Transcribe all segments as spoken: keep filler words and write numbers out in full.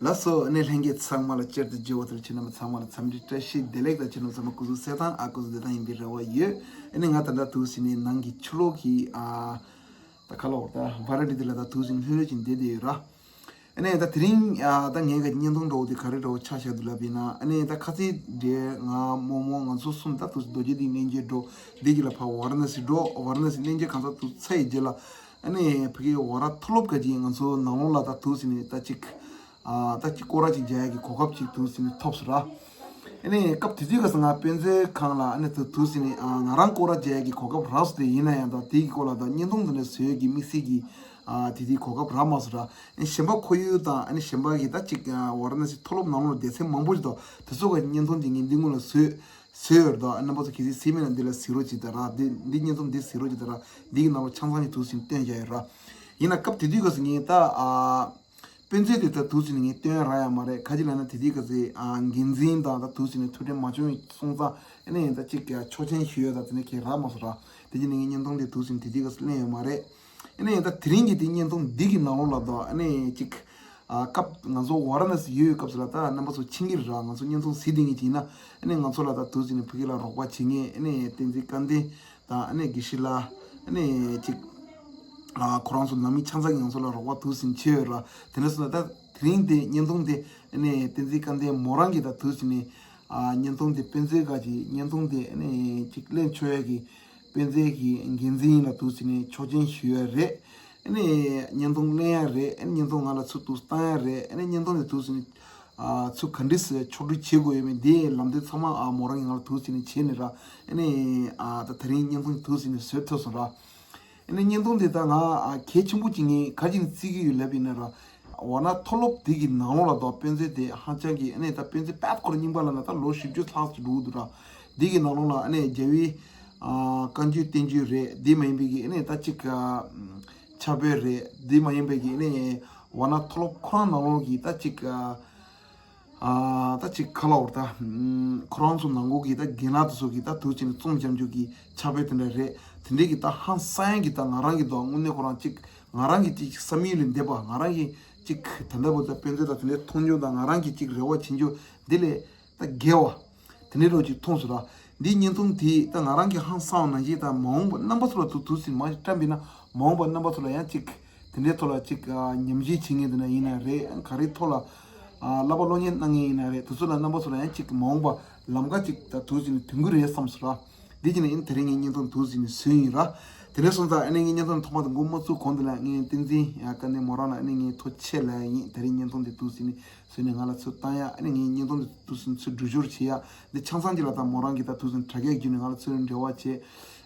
ལགས་སོ། ཨ་ནི་ལྷན་རྒྱས་ཚང་མ་ལ་བསྐྱར་དུ་མཇལ་བ་དེར་ཁྱེད་རྣམ་པ་ཚང་མ་ལ་འཚམས་འདྲི་བཀྲ་ཤིས་བདེ་ལེགས་དང་། ཁྱེད་རྣམ་པ་ཚང་མ་སྐུ་གཟུགས་གསལ་ཐང་། ཨ་སྐུ་གཟུགས་བདེ་ཐང་ཡིན་པའི་རེ་བ་ཡོད། ཨ་ནི་ང་ད་ལྟ་དུས་ཟིན་ནས་ནང་གི་ཕྱི་ལོགས་ཀྱི་ཨ་ད་ཁ་ལོ་ད་བ་ར་འདི་དེ་ལ་ད་དུས་ཟིན་ལྷོད་ལྷོད་ཅིག་བསྡད་བསྡད་ཡོད་ར། ཨ་ནི་ད་དེ་རིང་ཨ་ད་ངས་ག་བརྙན་ཐུང་འདྲ་བོ་དེ་ག་རེ་འདྲ་བོ་ཆ་བཞག་འདུག་ལབ་ཡིན་ན། ཨ་ནི་ད་ཁ་ཚིག་འདྲའི་ང་རྨོ་མོ་ང་ཚོ་གསུམ་ད་དུས་རྡོ་རྗེ་གདན་གླེང་རྒྱུ་འགྲོ་འདི་གི་ལ་ཕ་ཝ་ར་ཎ་སི་འགྲོ། ཝ་ར་ཎ་སི་གླེང་རྒྱུ་གང་ཚ་དུས་ཚ་ཡི་རྗེས་ལ། ཨ་ནི་ཕ་གི་ཝ་ར་མཐོ་སློབ་ག་ཅིག་ང་ཚོ་ནང་ལོགས་ལ་ད་དུས་ཟིན་ནས་ད་ཅིག་ཨ་ད་ཅིག་སྐོར་ར་ཅིག་རྒྱག་ཡ་གི་གོ་སྐབས་ཅིག་དུས་ཟིན་ནས་ཐོབ་སོང་ར། ཨ་ནི་སྐབས་དེ་དུས་སྐབས་སུ་ང་དཔེ་མཛོད་ཁང་ལ་ཨ་ནི་དུ་དུས་ཟིན་ནས་ཨ་ང་རང་སྐོར་ར་རྒྱག་ཡ་གི་གོ་སྐབས་རག་སོང་། དེ་ཡིན་ན་ཡང་ད་དེའི་གི་སྐོར་ལ་ད་བརྙན་ཐུང་འདི་འདྲ་བཟོ་ཡ་གི་དམིགས་བསལ་གྱི་ཨ་དེ་དུས་གོ་སྐབས་རག་མ་སོང་ར། ཨ་ནི་གཞན་པ་ཁོར་ཡུག་དང་ཨ་ནི་གཞན་པ་གི་ད་ཅིག་ཨ་ཝ་ར་ཎ་སི་མཐོ་སློབ་ནང་ལོགས་སྡེ་ཚན་མང་པོ་ཞིག་འདུག་དེ་ཚོ་གི་བརྙན་ཐུང་འདི་ངས་འདི་སྔོན་ལ་བཟོས་བཟོས་ཡོད་རེད། ད་རྣམ་པ་ཚོ་གལ་སྲིད་གཟིགས་མེད་ན་འདི་ལ་གཟིགས་རོགས་བྱེད་ད་ར། འདི་འདི་བརྙན་ཐུང་འདི་གཟིགས་རོགས་བྱེད་ད་ར། འདི་གི་ནང་ལོགས་ཆ་ཚང་ཞིག་དུས་ཟིན་སྟོན་བཞག་ཡོད་ར། ཡིན་ན་སྐབས་དེ་དུས་སྐབས་སུ་ངས་ད་ཨ་དཔེ་མཛོད་དེ་ད་དུས་ཟིན་ངས་སྟོན་རག་ཡ་མ་རེད། ག་ཅི་ལབ་ན་དེ་དུས་སྐབས་སུ་ཨ་འགན་འཛིན་དང་ད་དུས་ཟིན་ནས་ཐུགས་འཕྲད་མ་བྱུང་སོང་ཙང་། ཨ་ནི་ད་ཅིག་ཆོག་མཆན་ཞུ་ཡ་ད་དེ་ནས་ཁྱེད་རག་མ་སོང་ར། དེ་རྗེས་ནས་ངས་བརྙན་ཐུང་དེ་དུས་ཟིན་དེ་དུས་སྐབས་སུ་གླེང་ཡོད་མ་རེད། ཨ་ནི་ད་དེ་རིང་གི་དེ་བརྙན་ཐུང་འདི་གི་ནང་ལོགས་ལ་ད་ཨ་ནི་ཅིག་ཨ་སྐབས་ང་ཚོ་ཝ་ར་ཎ་སི་ཡོད་ཡོད་སྐབས་སུ་ལ་ད་རྣམ་པ་ཚོ་མཁྱེན་གྱི་རེད་ར། ང་ཚོ་བརྙན་ཐུང་གཟིགས་བསྡད་མཁན་ཅིག་ཡིན་ན། ཨ་ནི་ང་ཚོ་ལ་ད་དུས་ཟིན་ནས་ཕ་གི་ལ་རོགས་པ་བྱེད་མཁན་ཨ་ནི་བསྟན་འཛིན་སྐལ་ལྡན་དང་ཨ་ནི་དགེ་བཤེས་ལགས། ཨ་ནི་ཅིག་ཨ་ཁོ་རང་ཚོ་ནང་མི་ཆ་ཚང་གིས་ང་ཚོ་ལ་རོགས་པ་དུས་ཟིན་བྱས་ཡོད་ར། དེ་འདྲ་སོང་ཙང་ད་དེ་རིང་དེ་བརྙན་ཐུང་དེ་ཨ་ནི་བསྟན་འཛིན་སྐལ་ལྡན་མོ་རང་གིས་ད་དུས་ཟིན་ནས་ཨ་བརྙན་ཐུང་དེ་དཔེ་མཛོད་ག་ཅིག་བརྙན་ཐུང་དེ་ཨ་ནི་ཅིག་གླེང་ཆོག་ཡ་གི་དཔེ་མཛོད་ཀྱི་འགན་འཛིན་ལ་དུས་ཟིན་ནས་ཆོག་མཆན་ཞུ་ཡ་རེད། ཨ་ནི་བརྙན་ཐུང་གླེང་ཡ་རེད། ཨ་ནི་བརྙན་ཐུང་ང་ལ་ཚུར་དུ་བཏང་ཡ་རེད། ཨ་ནི་བརྙན་ཐུང་དེ་དུས་ཟིན་ནས་ཨ་ཚུར་ག་འདྲས་སེ་ཕྱོགས་སྒྲིག་བྱེད་དགོས་ཡོད་མེད་དེ་ལམ་སྟོན་ཚང་མ་ཨ་མོ་རང་གིས་ང་ལ་དུས་ཟིན་ནས་བྱས་ནས་ར། ཨ་ནི་ཨ་ད་དེ་རིང་བརྙན་ཐུང་དུས་ཟིན་ནས་བཟོས་ཐུབ་སོང་ར། ཨ་ནི་བརྙན་ཐུང་དེ་ད་ང་ཨ་གལ་ཆེན་པོ་ཅིག་ངས་ག་ཅིག་ནས་བརྩི་གི་ཡོད་ལབ་ཡིན་ན་ར། ཝ་ན་མཐོ་སློབ་དེ་གི་ནང་ལོགས་ལ་ད་དཔེ་མཛོད་དེ་ཧང་ཅང་གི་ཨ་ནི་ད་དཔེ་མཛོད་དཔེ་ཁོ་རང་རྙིང་པ་ལ་ན་ད་ལོ་བཞི་བཅུ་ལྷག་ཙམ་འགྲོ་གི་འདུག་ར། དེ་གི་ནང་ལོགས་ལ་ཨ་ནི་རྒྱལ་བའི་ཨ་བཀའ་འགྱུར་བསྟན་འགྱུར་རེད། དེ་མ་ཡིན་པའི་གི་ཨ་ནི་ད་ཅིག་ཨ་ཕྱག་དཔེ་རེད། དེ་མ་ཡིན་པའི་གི་ཨ་ནི་ཝ་ན་མཐོ་སློབ་ཁོ་རང་ནང་ལོགས་ཀྱི་ད་ཅིག་ཨ་ཨ་ད་ཅིག་ག་ལབ་དགོས་རེད། ད་ཁོ་རང་ཚོ་ནང་ཁུལ་གྱི་ད་རྒན་ལགས་དེ་ཚོ་གིས་ད་དུས་ཆེན་རྩོམ་རྒྱབ་འཇུག་གི་ཕྱག་དཔེ་དེ་འདྲ་རེད། དེ་འདྲའི་གི་ད་ཧང་སང་གི་ད་ང་རང་གི་ད་དངོས་གནས་ཁོ་རང་ཅིག་ང་རང་གི་ཅིག་བསམ་ཡུལ་ལས་འདས་པ། ང་རང་གི་ཅིག་ད་ལྟ་བུ་ད་དཔེ་མཛོད་ད་དེ་འདྲའི་མཐོང་རྒྱུ་དང་ང་རང་གི་ཅིག་རེ་བ་བྱེད་རྒྱུ་འདི་ལས་ད་བརྒལ་བ་དེ་འདྲའི་རོ་ཅིག་མཐོང་སོང་ར། འདིའི་བརྙན་ཐུང་དེ་ད་ང་རང་གི་ཧང་སང་བ་ནང་བཞིན་ད་མ་འོངས་པ་རྣམ་པ་ཚོ་ལ་དུ་དུས་ཟིན་མ་ཞིག་བཀྲམ་པས་ན་མ་འོངས་པ་རྣམ་པ་ཚོ་ལ་ཡང་ཅིག་དེ་འདྲའི་ཐོག་ལ་ཅིག་ཨ་ཉམས་ཞིབ་བྱེད་མཁན་དེ་འདྲ་ཡིན་ན་རེད། ག་རེའི་ཐོག་ལ་ཨ་བསླབ་པ་སློབ་གཉེར་གནང་མཁན་ཡིན་ན་རེད། དེ་ཚོ་ལ་རྣམ་པ་ཚོ་ལ་ཡང་ཅིག་མ་འོངས་པ་ལམ་ཁ་ཅིག་ད་དུས་ཟིན་ནས་ཐོན་གི་རེད་བསམ་སོང་ར། འདི་བྱས་ནས་ཨ་ནི་དེ་རིང་ངས་བརྙན་ཐུང་དུས་ཟིན་ནས་བཟོས་ཡིན་ར། དེ་འདྲ་སོང་ཙང་ཨ་ནི་ངས་བརྙན་ཐུང་ཐོག་མ་དང་མགོ་མ་བཙུགས་གོང་དེ་ལ་ངས་བསྟན་འཛིན་ཡ་དཀའ་གནད་མོ་རང་ལ་ཨ་ནི་ངས་ཐུགས་རྗེ་ཆེ་ལབ་ཡ་ཡིན། དེ་རིང་བརྙན་ཐུང་འདི་དུས་ཟིན་ནས་བཟོས་ནས་ང་ལ་ཚུར་བཏང་ཡ། ཨ་ནི་ངས་བརྙན་ཐུང་འདི་དུས་ཟིན་ཚུར་འགྲུལ་སྐྱོར་བྱེད་ཡ། འདི་ཆང་ཚང་གཅིག་ལ་ད་མོ་རང་གིས་ད་དུས་ཟིན་དྲ་རྒྱ་བརྒྱུད་ནས་ང་ལ་ཚུར་འབྲེལ་བ་བྱས།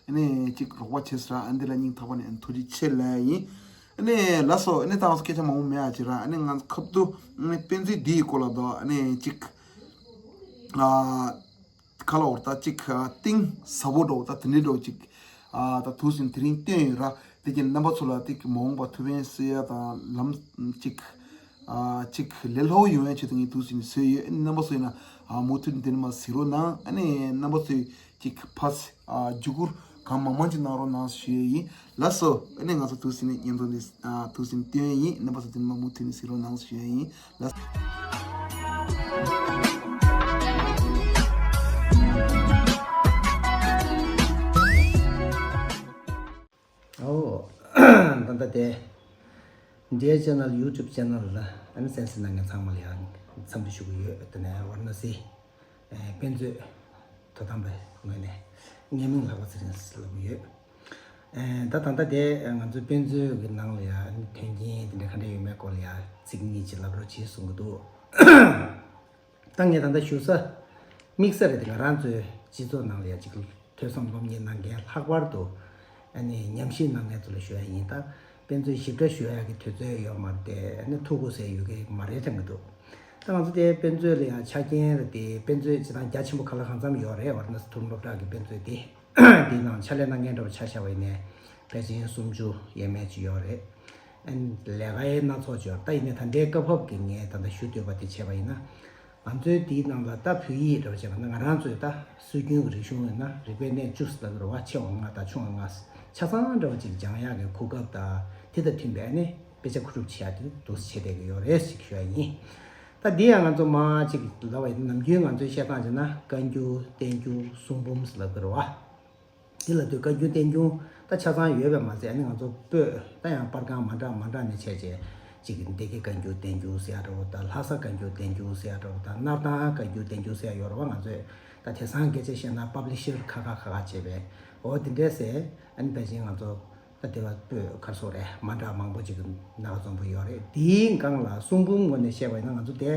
ཨ་ནི་ཅིག་རོགས་པ་བྱས་ཟེར། ཨ་འདི་ལ་སྙིང་ཐག་པ་ནས་ཐུགས་རྗེ་ཆེ་ལབ་ཡ་ཡིན། ཨ་ནི་ལགས་སོ། ཨ་ནི་ད་ང་ཚོ་སྐད་ཆ་མང་པོ་མེད་ཨ་ཅིག་ར། ཨ་ནི་ང་ཚོ་ཁབ་ཏུ་ཨ་ནི་དཔེ་མཛོད་འདིའི་སྐོར་ལ་ད་ཨ་ནི་ཅིག་ཨ་ག་ལབ་དགོས་རེད། ད་ཅིག་ཨ་གཏིང་ཟབ་པོ་འདྲ་བོ་ད་དེ་འདྲའི་འདྲ་བོ་ཅིག་ཨ་ད་དུས་ཟིན་དེ་རིང་བཏོན་ཡོད་ར། དེ་ཀྱང་རྣམ་པ་ཚོ་ལ་ཏིག་མ་འོངས་པ་ཐུགས་ཕན་གསོས་ཡ་དང་ལམ་ཅིག་ཨ་ཅིག་ལས་སླ་པོ་ཡོང་ཡ་ཆེད་དུ་ངས་དུས་ཟིན་བཟོས་ཡོད། ཨ་ནི་རྣམ་པ་ཚོ་ཡིན་ན་ཨ་མུ་མཐུད་འདི་ནས་མར་གཟིགས་རོགས་གནང་། ཨ་ནི་རྣམ་པ་ཚོས་ཅིག་ཕར་ཨ་བརྒྱུད་བསྐུར་གང་མང་མང་ཅིག་གནང་རོགས་གནང་ཞུ་ཡ་ཡིན། ལགས་སོ། ཨ་ནི་ང་ཚོ་དུས་ཟིན་ནས་བརྙན་ཐུང་འདི་ཨ་དུས་ཟིན་བཏོན་ཡ་ཡིན། རྣམ་པ་ཚོ་འདི་ནས་མར་མུ་མཐུད་ནས་གཟིགས་རོགས་གནང་ཞུ་ཡ་ཡིན། ལགས་སོ། ཨོ། ད་ལྟ་དེ་འདྲའི་ཅེ་ནལ་ཡུ་ཊུབ་ཅེ་ནལ་ལ་ཨ་ནི་གསན་གཟིགས་གནང་མཁན་ཚང་མ་ལ་ཡང་འཚམས་འདྲི་ཞུ་གི་ཡོད། དེ་ནས་ཝ་ར་ཎ་སི་ཨེ་དཔེ་མཛོད་དོ་དམ་པའི་ངོས་ནས་ངའི་མིང་ལྷག་པ་ཚེ་རིང་ཟེར་ལབ་ཀྱི་ཡོད། ཨེ་ད་ད་ལྟ་དེ་ང་ཚོའི་དཔེ་མཛོད་ཀྱི་ནང་ལ་ཡང་མཐུན་རྐྱེན་དེ་འདྲ་ག་འདྲ་ཡོད་མེད་སྐོར་ལ་ཡང་ཚིག་གཉིས་ཅིག་ལབ་རོགས་བྱེད་གསུང་གི་འདུག་ད་ངས་ད་ལྟ་ཞུ་ས་དམིགས་ས་རེད་དེ། ང་རང་ཚོའི་སྤྱི་ཚོགས་ནང་ལ་ཡང་ཅིག་ཐོས་བསམ་སློབ་གཉེར་གནང་མཁན་ལྷག་པར་དུ་ཨ་ནི་ཉམས་ཞིབ་གནང་མཁན་ཚོ་ལ་ཞུ་ཡ་ཡིན། ད་དཔེ་མཛོད་ཞིབ་ཕྲ་ཞུ་ཡ་གི་དུས་ཚོད་ཡོད་མ་རེད་དེ། ཨ་ནི་ཐུགས་དགོངས་ཟེར་ཡོད་ཀྱི་མ་རེད་དྲན་གྱི་འདུག་ད་ང་ཚོ་དེ་དཔེ་མཛོད་ལ་ཡང་ཆ་རྐྱེན་རེད་དེ། དཔེ་མཛོད་སྤྱི་བཏང་རྒྱ་ཆེན་པོ་ག་ལ་གང་འཚམ་ཡོད་རེད། ཝ་ར་ཎ་སི་མཐོ་རིམ་སློབ་གྲྭ་གི་དཔེ་མཛོད་དེ། དེའི་ནང་ཕྱག་ལས་གནང་མཁན་འདྲ་བོ་ཆ་བཞག་པ་ཡིན་ནའི་ཕལ་ཆེར་སུམ་ཅུ་ཡས་མས་ཅིག་ཡོད་རེད། ཨ་ནི་ལས་ཀ་ཡང་སྣ་ཚོགས་ཅིག་ཡོད་རེད། ད་ཡིན་ནའི་ད་ལྟའི་སྐབས་བབ་ཀྱི་ངས་ད་ལྟ་ཞུ་འདོད་པ་དེ་བྱས་པ་ཡིན་ན། ང་ཚོའི་དེའི་ནང་ལ་ད་བོད་ཡིག་འདྲ་བོ་བྱས་པ་ན་ང་རང་ཚོའི་ད་སྲོལ་རྒྱུན་གྱི་རིག་གཞུང་ཡིན་ན་རིག་པའི་གནས་བཅུ་ཟེར་ལབ་ཀྱི་རེད་བ། ཆེ་བ་ལྔ་དང་ཆུང་བ་ལྔ་ཆ་ཚང་འདྲ་བོ་ཅིག་སྦྱང་ཡག་གི་གོ་སྐབས་དང་དེ་དང་མཐུན་པའི་ཨ་ནི་དཔེ་ཆ་མཁོ་སྒྲུབ་བྱེད་ཡག་དེ་འདུག་སེ་བྱས་བསྡད་ཀྱི་ཡོད་རེད་ཞེས་ཞུ་ཡ་ཡིན། ད་འདི་ཡང་ང་ཚོ་མ་གཅིག་ལབ་པ་ཡིན་ན། ནམ་རྒྱུན་ང་ཚོའི་བཤད་སྟངས་བྱས་ན་བཀའ་འགྱུར་བསྟན་འགྱུར་གསུང་འབུམ་ཟེར་ལབ་ཀྱི་རེད་བ། འདི་ལ་དུས་བཀའ་འགྱུར་བསྟན་འགྱུར་ད་ཆ་ཚང་ཡོད་པས་མ་ཟད། ཨ་ནི་ང་ཚོ་པོད་ད་ཡང་པར་ཁང་མ་འདྲ་མ་འདྲ་ནས་བྱས་བྱས། གཅིག་གི་འདི་གའི་བཀའ་འགྱུར་བསྟན་འགྱུར་ཟེར་ཡ་འདྲ་བོ་དང་། ལྷ་ས་བཀའ་འགྱུར་བསྟན་འགྱུར་ཟེར་ཡ་འདྲ་བོ་དང་། སྣར་ཐང་བཀའ་འགྱུར་བསྟན་འགྱུར་ཟེར་ཡ་ཡོད་རེད་བ། ང་ཚོས་ད་དེང་སང་སྐད་ཆ་བཤད་ན་པབ་ལི་ཤར་ཁག་ཁག་ཁག་ཁག་བྱས་པས། འོ་དེ་འདྲས་ཟེར། ཨ་ནི་ཕལ་ཆེར་ང་ཚོ་ད་དེ་བ་པོད་ག་རེ་ཟེར་དགོས་རེད། མ་འདྲ་མང་པོ་ཅིག་གི་ནང་འཛོམས་པོ་ཡོད་རེད། དེའི་སྒང་ལ་གསུང་འབུམ་ངོས་ནས་བཤད་པ་ཡིན་ན། ང་ཚོ་དེ་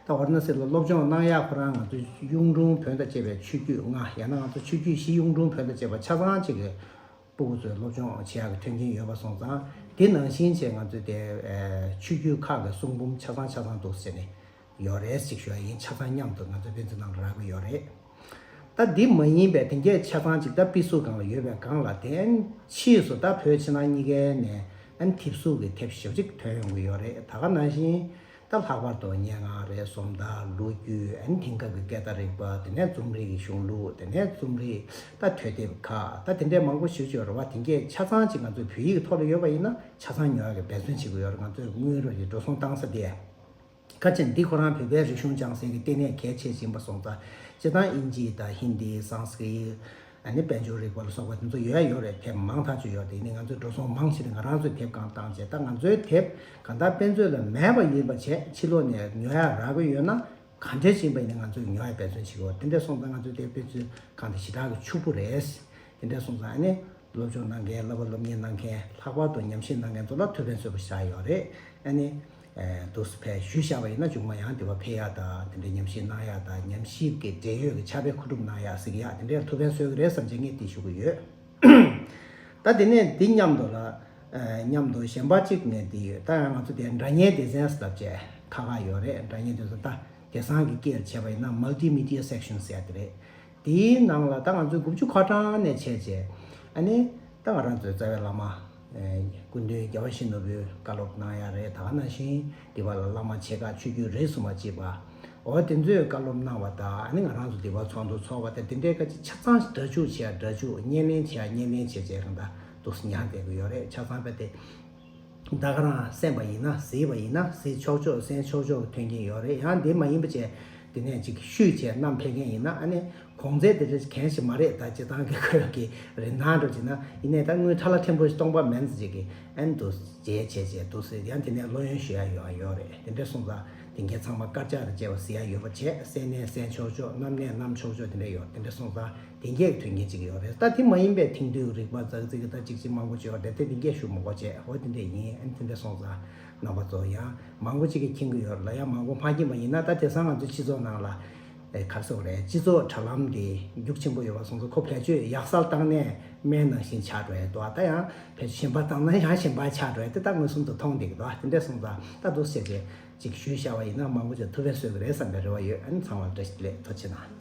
ད་ཝཱ་ར་ཎ་སི་ལ་སློབ་སྦྱོང་གནང་ཡག་ཁོ་རང་ང་ཚོ་གཡུང་དྲུང་བོན་དང་བཅས་པའི་ཆོས་བརྒྱུད་ལྔ། ཡང་ན་ང་ཚོ་ཆོས་བརྒྱུད་བཞི། གཡུང་དྲུང་བོན་དང་བཅས་པ་ཆ་ཚང་གཅིག་གི་སྤུ་གུ་ཚོས་སློབ་སྦྱོང་བྱེད་ཡག་གི་མཐུན་རྐྱེན་ཡོད་པ་སོང་ཙང་། དེ་ནང་བཞིན་བྱས་ང་ཚོས་དེ་ཨེ་ཆོས་བརྒྱུད་ཁག་གི་གསུང་འབུམ་ཆ་ཚང་ཆ་ཚང་འདུག་ཟེར་ནས་ཡོད་རེད་ཅིག་ཞུ་ཡ་ཡིན། ཆ་ཚང་མཉམ་དུ་ང་ཚོའི་དཔེ་མཛོད་ནང་ལ་རག་གི་ཡོད་རེད། ད་འདི་མ་ཡིན་པའི་དེ་གས་ཆ་ཚང་ཅིག་ད་དཔེ་གཟུགས་སྒང་ལ་ཡོད་པའི་སྒང་ལ། དེ་ཕྱིས་སུ་ད་བོད་ཕྱི་ནང་གཉིས་ཀའི་ནས་ཨ་ནི་དེབ་གཟུགས་ཀྱི་དེབ་ཞེ་པོ་ཅིག་ཐོན་ཡོང་གི་ཡོད་རེད། ད་ག་ནང་བཞིན་ད་ལྷག་པར་དུ་སྙན་ངག་རེད། སུམ་རྟགས། ལོ་རྒྱུས། ཨ་ནི་དེང་སྐབས་ཀྱི་སྐད་བརྡ་རིག་པ། དེ་ནས་རྩོམ་རིག་གི་གཞུང་ལུགས། དེ་ནས་རྩོམ་རིག་ད་ཐོས་དེབ་ཁག་ད་དེ་འདྲའི་མང་པོ་ཞེ་པོ་ཅིག་ཡོད་རེད་བ། དེ་གས་ཆ་ཚང་ཅིག་ང་ཚོའི་བོད་ཡིག་གི་ཐོག་ལ་ཡོད་པ་ཡིན་ན་ཆ་ཚང་ཉོ་ཡག་གི་འབད་བརྩོན་བྱེད་ཀྱི་ཡོད་རེད། ང་ཚོས་དངུལ་རོགས་ཀྱི་འགྲོ་སོང་བཏང་ས་དེ། ཁ་ཅིག་འདི་ཁོ་རང་བོད་པའི་རིག་གཞུང་སྦྱང་སའི་གི་ལྟེ་གནས་གལ་ཆེ་ཞིག་ཡིན་པ་སོང་ཙང་། སྤྱིར་བཏང་དབྱིན་ཇི་དང་ཧིན་དི། སཾ་སྐྲྀཏ། ཨ་ནི་དཔལ་འབྱོར་རིག་པ་ལ་སོགས་པ་དེ་ཚོ་ཡོད་ཡ་ཡོད་རེད། དེབ་མང་ཐག་ཆོད་ཡོད་རེད། དེ་ནི་ང་ཚོས་འགྲོ་སོང་མང་ཆེ་དེ་ང་རང་ཚོས་དེབ་སྒང་བཏང་བྱས། ད་ང་ཚོའི་དེབ་གང་ལྟར་དཔེ་མཛོད་ལ་མེད་པ་ཡིན་པ་བྱས། ཕྱི་ལོགས་ནས་ཉོ་ཡ་རག་གི་ཡོད་ན། ག་འདྲས་ཡིན་པ་ཡིན་ན་ང་ཚོས་ཉོ་ཡ་འབད་བརྩོན་བྱེད་ཀྱི་ཡོད། དེ་འདྲས་སོང་ཙང་ང་ཚོའི་དེབ་དཔེ་མཛོད་སྒང་དེ་ཞེ་དྲག་གི་ཕྱུག་པོ་རེད། དེ་འདྲ་སོང་ཙང་ཨ་ནི་སློབ་སྦྱོང་གནང་མཁན། བསླབ་པ་སློབ་གཉེར་གནང་མཁན། ལྷག་པར་དུ་ཉམས་ཞིབ་གནང་མཁན་ཚོ་ལ་ཐུགས་ཕན་གསོས་པ་ཞེ་དྲག་ཡོད་རེད། ཨ་ནི་ཨེ་འདུག་སེ་ཕེབས་ཞུས་བཞག་པ་ཡིན་ན། མཇུག་མ་ཡང་དེ་བ་ཕེབས་ཡག་དང་། དེ་འདྲའི་ཉམས་ཞིབ་གནང་ཡག་དང་། ཉམས་ཞིབ་ཀྱི་འབྲེལ་ཡོད་ཀྱི་ཕྱག་དཔེ་མཁོ་སྒྲུབ་གནང་ཡག་ཟེར་གྱི་ཡག་དེ་འདྲའི་ཐུགས་ཕན་གསོས་ཀྱི་རེད་བསམ་བྱས་ངས་དེ་ཞུ་གི་ཡོད། ད་དེ་ནས་འདི་མཉམ་དུ་ལ་ཨེ་མཉམ་དུ་གཞན་པ་གཅིག་ངས་འདི་ཡོད། ད་ཡང་ང་ཚོ་དེ་སྒྲ་སྙན་སྡེ་ཚན་ཟེར་ལབ་བྱས་ཁག་ཁག་ཡོད་རེད། སྒྲ་སྙན་སྡེ་ཚན་ད་དེང་སང་གི་སྐད་ལ་བྱས་པ་ཡིན་ན་multimedia section ཟེར་ཡ་དེ་རེད། དེའི་ནང་ལ་ད་ང་ཚོས་དགུ་བཅུ་གོ་གྲངས་ནས་བྱས་བྱས། ཨ་ནི་ད་ང་རང་ཚོའི་རྩ་བའི་བླ་མ་ཨེ་སྐུ་མདུན་རྒྱལ་བ་ཡིད་བཞིན་ནོར་བུས་བཀའ་སློབ་གནང་ཡ་རེད། ད་ག་ནང་བཞིན་འདི་བ་ལ་བླ་མ་ཆེ་ཁག་ཆོས་བརྒྱུད་རིས་སུ་མ་ཆད་པ། འོ་དེ་ཚོས་བཀའ་སློབ་གནང་བ་དང་། ཨ་ནི་ང་རང་ཚོ་འདི་བ་ཚོགས་འདུ་ཚོགས་པ་དང་། དེ་འདྲའི་སྐད་ཆ་ཆ་ཚང་སྒྲ་འཇུག་བྱས་སྒྲ་འཇུག། བརྙན་ལེན་བྱས་བརྙན་ལེན་བྱས་བྱས་གང་ལྟར་འདུག་སེ་ཉར་བསྡད་ཀྱི་ཡོད་རེད། ཆ་ཚང་རྦད་དེ། ད་ག་རང་གསན་པ་ཡིན་ན། གཟིགས་པ་ཡིན་ན། གཟིགས་ཆོག་ཆོག་གསན་ཆོག་ཆོག་གི་མཐུན་རྐྱེན་ཡོད་རེད། ཡང་དེ་མ་ཡིན་པ་བྱས་དེ་ནས་ཅིག་ཤུས་བྱས་བསྣམས་ཕེབས་མཁན་ཡིན་ན། ཨ་ནི་གོང་ཚད་དེ་འདྲ་གང་ཞིག་མ་རེད། ད་སྤྱིར་བཏང་གི་ཁོས་ཀྱི་རིན་ཐང་འདྲ་བྱས་ན། ཡིན་ནའི་ད་དངུལ་ཁྲ་ལ་ཕྲན་བུ་ཞིག་སྟོང་པ་མིན་ཙམ་ཅིག་གི་ཨ་ནི་འདུག་སེ་བྱས་བྱས་བྱས་འདུག་སེ། ཡང་དེ་ནས་སློབ་ཡོན་ཞུ་ཡ་ཡོད་ཡོད་རེད། དེ་འདྲ་སོང་ཙང་དེ་གའི་ཚང་མ་དཀར་ཆག་དང་བཅས་པ་གཟིགས་ཡ་ཡོད་པ་བྱས། གསན་ནའི་གསན་ཆོག་ཆོག་བསྣམས་ནའི་བསྣམས་ཆོག་ཆོག་དེ་འདྲ་ཡོད། དེ་འདྲ་སོང་ཙང་དེ་གས་མཐུན་རྐྱེན་ཅིག་ཡོད་རེད། ད་དེ་མ་ཡིན་པའི་དེང་དུས་རིག་པ་ཙག་ཙིག་གི་ད་ཅིག་ཅིག་མང་པོ་ཅིག་ཡོད་རེད། དེ་དེ་གས་ཞུ་མི་དགོས་བྱས། འོ་དེ་འདྲ་ཡིན། ཨ་ནི་དེ་འདྲ་སོང་ཙང་རྣམ་པ་ཚོ་ཡང་མང་པོ་ཅིག་གིས་མཁྱེན་གྱི་ཡོད་རེད་ལ། ཡང་མང་པོ་མ་མཁྱེན་པ་ཡིན་ན། ད་དེང་སང་ང་ཚོའི་སྤྱི་ཚོགས་ནང་ལ་ཨེ་ག་རེ་ཟེར་དགོས་རེད། སྤྱི་ཚོགས་དྲ་ལམ་དེ་རྒྱུགས་ཆེན་པོ་ཡོད་པ་སོང་ཙང་། ཁོ་བེད་སྤྱོད་ཡག་སར་བཏང་ནའི་སྨན་ནང་བཞིན་ཆགས་འགྲོ་ཡ་འདུག་ད་ཡང་བེད་སྤྱོད་གཞན་པ་བཏང་ན་ཡང་གཞན་པ་ཆགས་འགྲོ་ཡ་དེ་ད་མངོན་སུམ་དུ་མཐོང་བསྡད་ཀྱི་འདུག་དེ་འདྲ་སོང་ཙང་ད་འདུག་སེ་བྱས་ཅིག་ཞུས་བཞག་པ་ཡིན་ན། མང་པོ་ཅིག་ཐུགས་ཕན་གསོས་ཀྱི་རེད་བསམ་པའི་རེ་བ་ཡོད། ཨ་ནི་ཚང་མར་བཀྲ་ཤིས་བདེ་ལེགས། ཐུགས་རྗེ་གནང་། ཨ་ནི་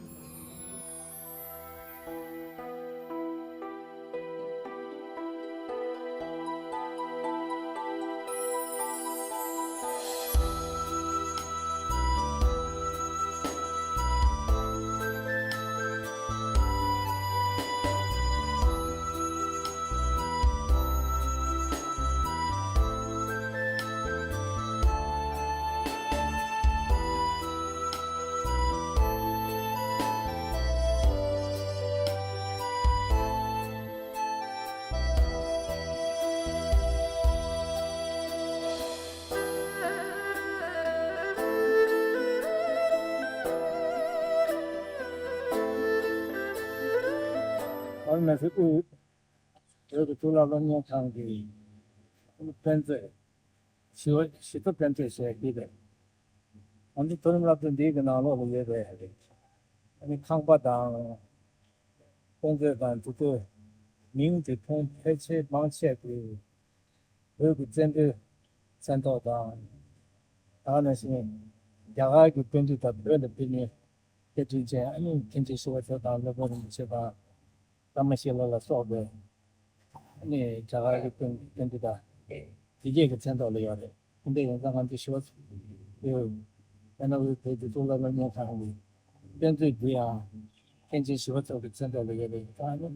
ང་ཚོ་དབུས་བོད་ཀྱི་གཙུག་ལག་སློབ་གཉེར་ཁང་གི་དཔེ་མཛོད། ཞི་བ་ཞི་ཚོ་དཔེ་མཛོད་ཟེར་གྱི་རེད། ང་ཚོ་མཐོ་རིམ་སློབ་གྲྭ་འདིའི་གི་ནང་ལོགས་ལ་ཡོད་པའི་ཨ་ནི་ཁང་པ་དང་དཔེ་མཛོད་དང་འདི་ཚོའི་མིང་དེ་ཐོན་ཕལ་ཆེར་མང་ཆེ་བ་བོད་ཀྱི་བཙན་པོའི་མཚན་ཐོག་དང་། ད་ག་ནང་བཞིན་རྒྱ་གར་གྱི་དཔོན་རིགས་དང་བོད་ལ་ཕེབས་མཁན་སྐད་འཕྲིན་ཅན། ཨ་ནི་མཁན་ཆེན་ཞི་བ་འཚོ་དང་སློབ་དཔོན་རིན་པོ་ཆེ་དང་། ཀ་མ་ཤི་ལ་ལ་སོགས་པའི་ཨ་ནི་རྒྱ་གར་གྱི་དཔོན་དཔོན་རིགས་དང་དེ་གས་ཀྱི་མཚན་ཐོག་ལ་ཡོད་རེད། དེ་འདྲ་ཡིན་ཙང་ང་ཚོ་ཞི་བ་འཚོ་དཔེར་ན་བོད་ཀྱི་གཙུག་ལག་སློབ་གཉེར་ཁང་གི་དཔེ་མཛོད་འདི་ཡང་མཁན་ཆེན་ཞི་བ་འཚོ་གི་མཚན་ཐོག་ལ་ཡོད་རེད། ད་ནི་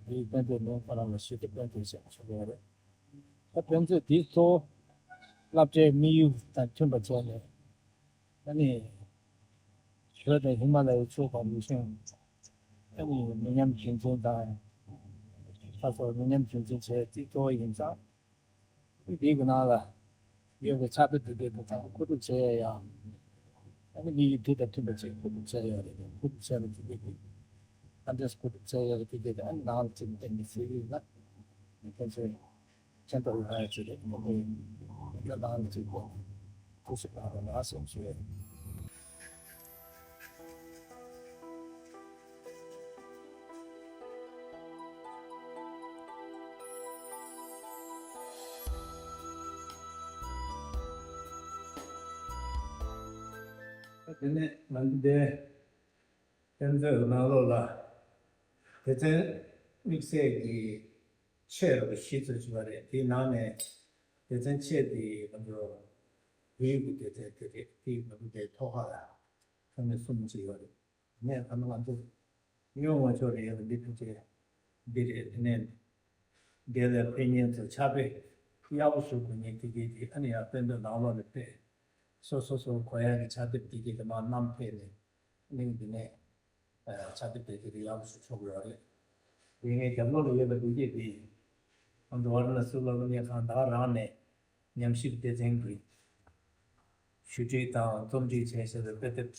འདིའི་དཔེ་མཛོད་མིང་ཁོ་རང་ལ་ཞི་བདེ་དཔེ་མཛོད་ཞེས་ཞུ་གི་ཡོད་རེད། ད་དཔེ་མཛོད་འདིའི་གཙོ་བོ་སློབ་གྲྭའི་དམིགས་ཡུལ་དང་མཐུན་པ་བྱས་ནས། ཨ་ནི་ཞོལ་དང་ཧི་མ་ལ་ཡའི་ཕྱོགས་ཀྱི་རིག་གཞུང་། ཨ་ནི་མི་ཉམས་རྒྱུན་འཛིན་དང་། ཁ་སོགས་མི་ཉམས་རྒྱུན་འཛིན་བྱས་ཏེ་གཙོ་བོ་ཡིན་ཙང་། འདི་གི་ནང་ལ་ཡོད་པའི་ཕྱག་དེབ་དེ་དག་དང་མཁོ་སྒྲུབ་བྱེད་ཡ་ཡང་། ཨ་ནི་དམིགས་ཡུལ་དེ་དང་མཐུན་པ་ཅིག་མཁོ་སྒྲུབ་བྱེད་ཡ་རེད། མཁོ་སྒྲུབ་བྱས་པ་དེ་དག་གི་ཨ་འདྲས་མཁོ་སྒྲུབ་བྱེད་ཡ་རེད། དེ་དག་ཨ་ནི་ནང་ལ་ཅིག་བསྟན་ནས་ཟེར་གྱི་ཡོད་ན། ཁོང་ཚོས་ཁྱད་པར་ཡོད་པ་ཅིག་རེད། ཁོང་ཚོས་ཡོད་ནའང་ཅིག་གོ་ཐུགས་སུ་བབས་པ་ན་སེམས་སུ་ཡོད། དེ་ནས་ང་ཚོ་འདིར་དཔེ་མཛོད་ནང་ལོགས་ལ་སྡེ་ཚན་དམིགས་བསལ་གྱི་ཆེད་རོགས་བཞི་ཙམ་ཞུས་པ་རེད། དེའི་ནང་ནས་སྡེ་ཚན་ཆེད་དེ་ང་ཚོ་བོད་ཡིག་གི་སྡེ་ཚན་དེ་རེད། དེ་ང་ཚོ་འདིར་ཐོག་ཁ་ལ་ཚང་མས་གསུམ་ཅིག་ཡོད་རེད། དེ་ནས་ད་ནི་ང་ཚོ་ཉོ་ངོ་ཆོག་རེད་ཡོད་པ་འདི་ཐུགས་རྗེ་འདི་རེད། དེ་ནས་འདི་ལ་ཕན་ཉེན་ཚོ་ཕྱག་དཔེ་ཡག་པོ་ཞུ་དགོས་ངེས་དེ་གས་དེ་ཨ་ནི་ཡང་དཔེ་མཛོད་ནང་ལོགས་ནས་ཕེབས། སོ་སོ་སོ་གོ་ཡག་གི་ཕྱག་དེབ་དེ་གས་དེ་མར་བསྣམས་ཕེབས་ནས་གླིང་འདི་ནས་ཕྱག་དེབ་དེ་གས་དེ་ཡག་པོ་ཞིག་ཆོག་གི་རེད། དེ་ངའི་རྒྱབ་ལོགས་ལ་ཡོད་པ་དེ་གས་དེ་ང་ཚོ་ཝཱ་ར་ཎ་སི་སློབ་གཉེར་ཁང་ད་ག་རང་ནས་ཉམས་ཞིབ་སྡེ་ཚན་གྱི་ཞུ་སྒྲིག་དང་རྩོམ་སྒྲིག་བྱས་བཞག་པའི་དཔེ་དེབ།